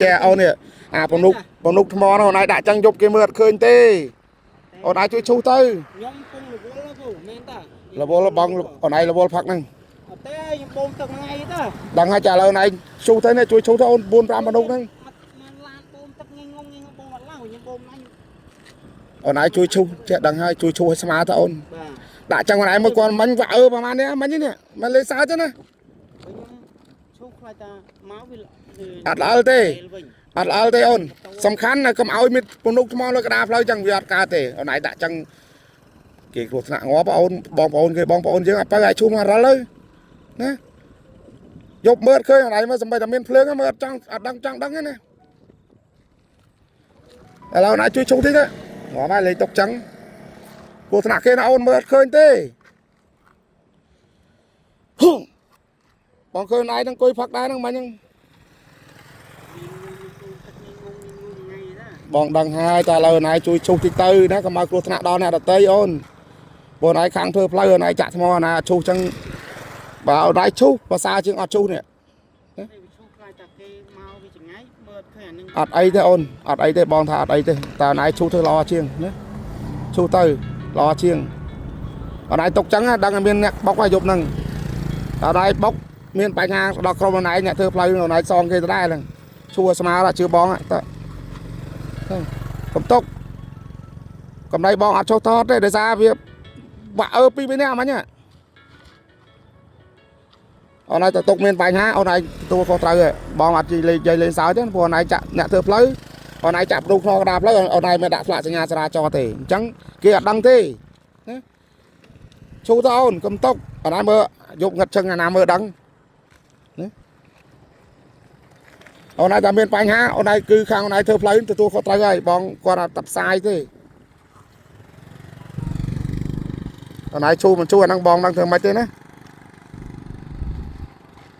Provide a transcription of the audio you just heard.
ចែអូននេះអាពនុកពនុកថ្មនោះអូនឯងដាក់ចឹងយប់គេមើលអត់ឃើញទេអូនឯងជួយឈូសទៅ ខ្ញុំពងរវល់ពូមែនតា រវល់បងអូនឯងរវល់ផឹកហ្នឹង អត់ទេខ្ញុំបូមទឹកថ្ងៃទៅ ដឹងហើយចាឥឡូវអូនឯងឈូសទៅនេះជួយឈូសទៅអូន4 5ពនុកហ្នឹង មិនឡានបូមទឹកងងងងបូមអត់ឡើងខ្ញុំបូមឡើង អូនឯងជួយឈូសចេះដឹងហើយជួយឈូសឲ្យស្មើទៅអូន បាទ ដាក់ចឹងអូនឯងមើលគាត់មិញវាអើប្រហែលនេះមិញនេះមិនលេសើចទេណា ខ្ញុំឈូសខ្លាចតាមកវា អត់ល្អទេអត់ល្អទេអូនសំខាន់ណាកុំឲ្យមានពនុកថ្មលើកដាផ្លូវចឹងវាអត់កើតទេអូនឯងដាក់ចឹងគេគ្រោះថ្នាក់ងាប់អូនបងប្អូនគេបងប្អូនយើងអត់បើឲ្យឈូសមករលទៅណាយប់មើលឃើញអនឯងមើលសំបីតែមានភ្លើងមើលអត់ចង់អត់ដឹងចង់ដឹងទេណាឥឡូវណាជួយឈូសតិចទៅងាប់ហើយលេងតុកចឹងគ្រោះថ្នាក់គេណាអូនមើលអត់ឃើញទេហឹមបងឃើញឯងនឹងអង្គុយផឹកដែរហ្នឹងមិញហ្នឹង ថ្ងៃតា បងដឹងហើយតែឥឡូវណៃជួយឈូសតិចទៅណាកុំឲ្យគ្រោះថ្នាក់ដល់អ្នកដតីអូនបងណៃខាងធ្វើផ្លូវណៃចាក់ថ្មណៃអត់ឈូសចឹងបើអូនណៃឈូសភាសាជាងអត់ឈូសនេះ ឈូសខ្លាចតាគេមកវាចងាយមើលឃើញអានឹង អត់អីទេអូនអត់អីទេបងថាអត់អីទេតែណៃឈូសធ្វើល្អជាងណាឈូសទៅល្អជាងអូនណៃຕົកចឹងដឹងតែមានអ្នកបុកហើយយប់ហ្នឹងតែណៃបុកមានបញ្ហាដល់ក្រុមអូនណៃអ្នកធ្វើផ្លូវអូនណៃសងគេដដែលហ្នឹងឈូសឲ្យស្មើដល់ជឿបងតើកុំຕົកកំដៃបងអត់ចុះថតទេដោយសារវាបាក់អើពីរនាក់មិញអូនឯងទៅຕົកមានបញ្ហាអូនឯងទទួលខុសត្រូវហើយបងអត់ជិះលេងនិយាយលេងសើចទេព្រោះអូនឯងចាក់អ្នកធ្វើផ្លូវអូនឯងចាក់ប្រូខ្នងកណ្ដាលផ្លូវអូនឯងមិនដាក់ស្លាកសញ្ញាចរាចរណ៍ទេអញ្ចឹងគេអត់ដឹងទេណាឈូទៅអូនកុំຕົកអូនឯងមើលយប់ងឹតឈឹងអាណាមើលដឹងណាអូនឯងតែមានបញ្ហាអូនឯងគឺខាងអូនឯងធ្វើផ្លូវទទួលខុសត្រូវហើយបងគាត់អត់តែផ្សាយទេអូនឯងឈូមិនឈូអាហ្នឹងបងដឹងធ្វើម៉េចទេណា